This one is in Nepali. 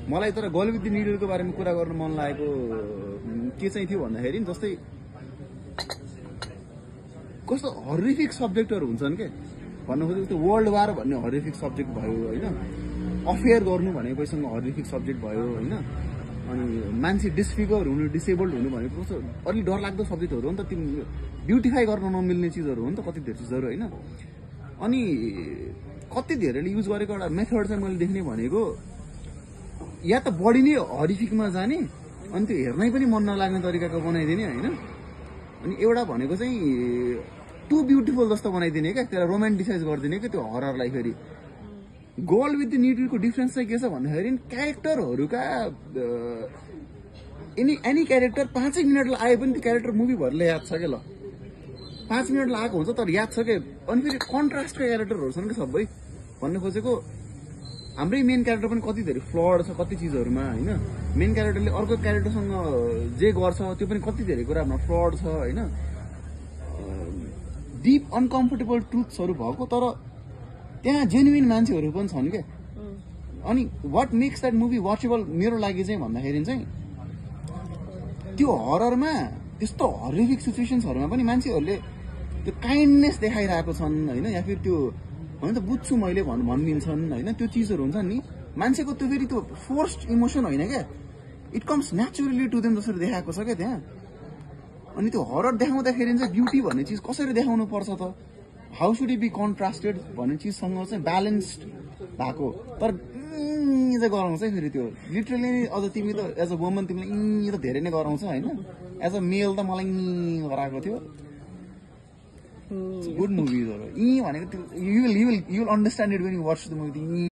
मलाई तर गर्ल विथ द निडलको बारेमा कुरा गर्न मन लागेको के चाहिँ थियो भन्दाखेरि जस्तै कस्तो हरिफिक सब्जेक्टहरू हुन्छन् के भन्नु खोजेको त्यो वर्ल्ड वार भन्ने हरिफिक सब्जेक्ट भयो होइन, अफेयर गर्नु भनेको कोहीसँग हरिफिक सब्जेक्ट भयो होइन, अनि मान्छे डिसफिगर हुनु डिसेबल्ड हुनु भनेको कस्तो अलिक डरलाग्दो सब्जेक्टहरू हो नि त, त्यो ब्युटिफाई गर्न नमिल्ने चिजहरू हो नि त कति धेरै चिजहरू होइन। अनि कति धेरैले युज गरेको एउटा मेथड चाहिँ मैले देख्ने भनेको या त बढी नै हरिफिकमा जाने अनि त्यो हेर्नै पनि मन नलाग्ने तरिकाको बनाइदिने होइन, अनि एउटा भनेको चाहिँ टु ब्युटिफुल जस्तो बनाइदिने क्या, त्यसलाई रोमान्टिसाइज गरिदिने क्या त्यो हररलाई। फेरि गर्ल विथ द निडलको डिफ्रेन्स चाहिँ के छ भन्दाखेरि क्यारेक्टरहरूका एनी क्यारेक्टर 5 मिनटलाई आए पनि त्यो क्यारेक्टर मुभीभरले याद छ क्या, ल 5 मिनटलाई आएको हुन्छ तर याद छ क्या। अनि फेरि कन्ट्रास्टका क्यारेक्टरहरू छन् कि सबै भन्नु खोजेको हाम्रै मेन क्यारेक्टर पनि कति धेरै फ्लड छ कति चिजहरूमा होइन, मेन क्यारेक्टरले अर्को क्यारेक्टरसँग जे गर्छ त्यो पनि कति धेरै कुरामा फ्लड छ होइन, डिप अनकम्फर्टेबल ट्रुथ्सहरू भएको तर त्यहाँ जेन्युइन मान्छेहरू पनि छन् क्या। अनि वाट मेक्स द्याट मुभी वाचेबल मेरो लागि चाहिँ भन्दाखेरि चाहिँ त्यो हररमा त्यस्तो हरिफिक सिचुएसन्सहरूमा पनि मान्छेहरूले त्यो काइन्डनेस देखाइरहेको छन् होइन, या फिर त्यो होइन त बुझ्छु मैले भनिदिन्छन् होइन, त्यो चिजहरू हुन्छ नि मान्छेको त्यो फेरि त्यो फोर्स्ड इमोसन होइन क्या, it comes naturally to them जसरी देखाएको छ क्या त्यहाँ। अनि त्यो हरर देखाउँदाखेरि चाहिँ ब्युटी भन्ने चिज कसरी देखाउनु पर्छ त, हाउ सुड इट बी कन्ट्रास्टेड भन्ने चिजसँग चाहिँ ब्यालेन्स्ड भएको, तर चाहिँ गराउँछ है फेरि त्यो लिटरली अझ तिमी त एज अ वुमन तिमीले त धेरै नै गराउँछ होइन, एज अ मेल त मलाई गराएको थियो। गुड मुभिजहरू भनेको त्यो you will understand it when you watch the movie.